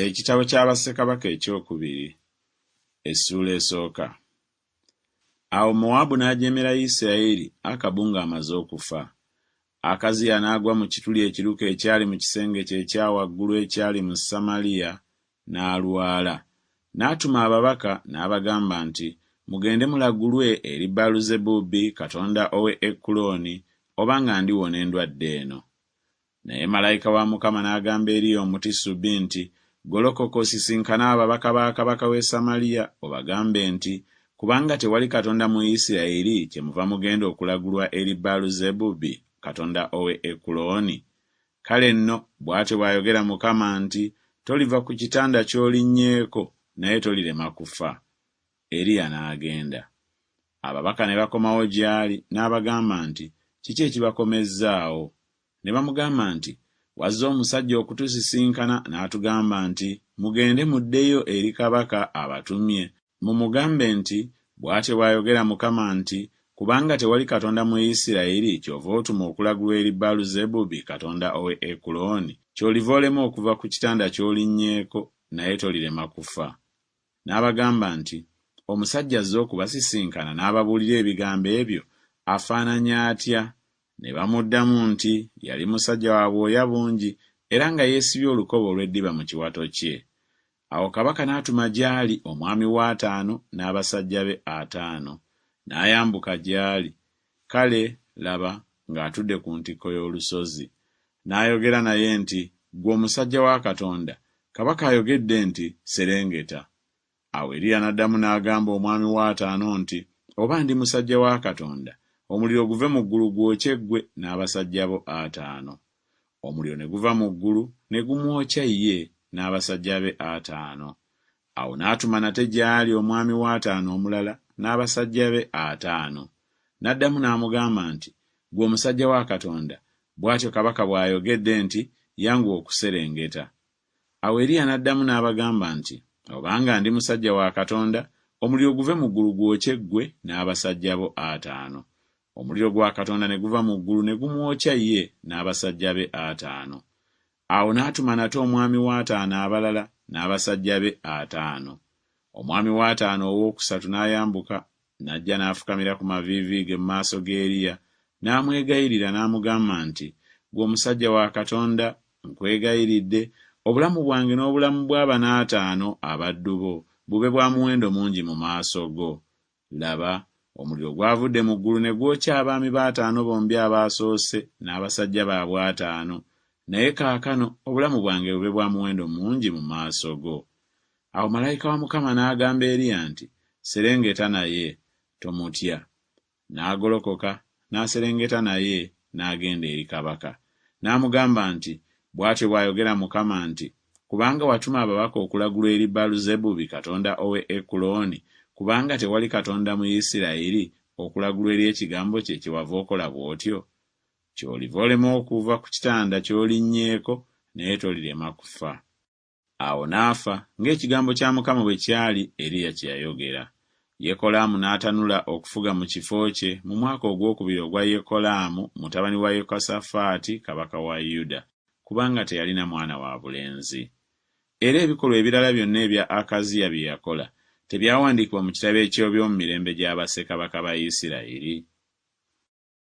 Ekitabo kya Bassekabaka Ekyokubiri essuula esooka. Awo Mowaabu n'ajeemera Yisirayeli Akabu ng'amaze okufa. Akaziya n'agwa mu kituli ekiruke ekyali mu kisenge kye ekya waggulu ekyali mu Samaliya, n'alwala. N'atuma ababaka n'abagamba nti, Mugende mulagulwe eri Baaluzebubi katonda ow'e Ekulooni, oba nga ndiwona endwadde eno. Naye malayika wa Mukama n'agamba Eriya Omutisubi nti, Golokoka osisinkane ababaka ba kabaka w'e Samaliya, obagambe nti, Kubanga tewali Katonda mu Isirayiri kyemuva mugenda okulagulwa eri Baaluzebubi katonda ow'e Ekulooni? Kale nno bw'atyo bw'ayogera Mukama nti, Toliva ku kitanda ky'olinnyeeko, naye tolirema kufa. Eriya n'agenda. Ababaka ne bakomawo gy'ali, n'abagamba nti, Kiki ekibakomezzaawo? Ne bamugamba nti, Wazze omusajja okutusisinkana n'atugamba nti, Mugende muddeyo eri kabaka abatumye, mumugambe nti, Bw'atyo bw'ayogera Mukama nti, Kubanga tewali Katonda mu Isirayiri ky'ova otuma okulagulwa eri Baaluzebubi katonda ow'e Ekulooni, ky'oliva olema okuva ku kitanda ky'olinnyeeko, naye tolirema kufa. N'abagamba nti, Omusajja azze okubasisinkana n'ababuulira ebigambo ebyo afaananya atya? Ne bamuddamu nti, Yali musajja wa bwoya bungi era nga yeesibye olukoba olw'eddiba mu kiwato kye. Awo kabaka n'atuma gy'ali omwami w'ataano n'abasajja be ataano, n'ayambuka gy'ali. Kale, laba, ng'atudde ku ntikko y'olusozi. N'ayogera naye nti, Ggwe omusajja wa Katonda, kabaka ayogedde nti, Serengeta. Awo Eriya n'addamu n'agamba omwami w'ataano nti, Oba ndi musajja wa Katonda, omuliro guve mu ggulu gwokye ggwe n'abasajja bo ataano. Omuliro ne guva mu ggulu ne gumwokya ye n'abasajja be ataano. Awo n'atuma nate gy'ali omwami w'ataano omulala n'abasajja be ataano. N'addamu n'amugamba nti, Ggwe omusajja wa Katonda, bw'atyo kabaka bw'ayogedde nti, Yanguwa okuserengeta. Awo Eriya n'addamu n'abagamba nti, Obanga ndi musajja wa Katonda, omuliro guve mu ggulu gwokye ggwe n'abasajja bo ataano. Omuliro gwa Katonda ne guva mu ggulu ne gumwokya ye n'abasajja be ataano. Awo n'atuma nate omwami w'ataano abalala n'abasajja be ataano. Omwami w'ataano ow'okusatu n'ayambuka, n'ajja n'afukamira ku maviivi ge mu maaso g'Eriya, n'amwegayirira n'amugamba nti, Ggwe omusajja wa Katonda, nkwegayiridde, obulamu bwange n'obulamu bwa bano ataano abaddu bo bube bwa muwendo mungi mu maaso go. Laba, omuliro gwavudde mu ggulu ne gwokya abaami b'ataano bombi abaasoose n'abasajja baabwe ataano, naye kaakano obulamu bwange bube bwa muwendo mungi mu maaso go. Awo malayika wa Mukama n'agamba Eriya nti, Serengeta naye, tomutya. N'agolokoka, n'aserengeta naye, n'agenda eri kabaka. N'amugamba nti, Bw'atyo bw'ayogera Mukama nti, Kubanga watuma ababaka okulagulwa eri Baaluzebubi katonda ow'e Ekulooni, kubanga tewali Katonda mu Isirayiri okulagulwa eri ekigambo kye kyewava okola bw'otyo, ky'oliva olema okuva ku kitanda ky'olinnyeeko, naye tolirema kufa. Awo n'afa, ng'ekigambo kya Mukama bwe kyali Eriya kye yayogera. Yekolaamu n'atanula okufuga mu kifo kye mu mwaka ogwokubiri ogwa Yekolaamu mutabani wa Yekosafaati kabaka wa Yuda, kubanga teyalina mwana wa bulenzi. Era ebikolwa ebirala byonna ebya Akaziya bye yakola, tebyawandiikibwa mu kitabo eky'Eby'omu Mirembe gya Bassekabaka ba Isirayiri?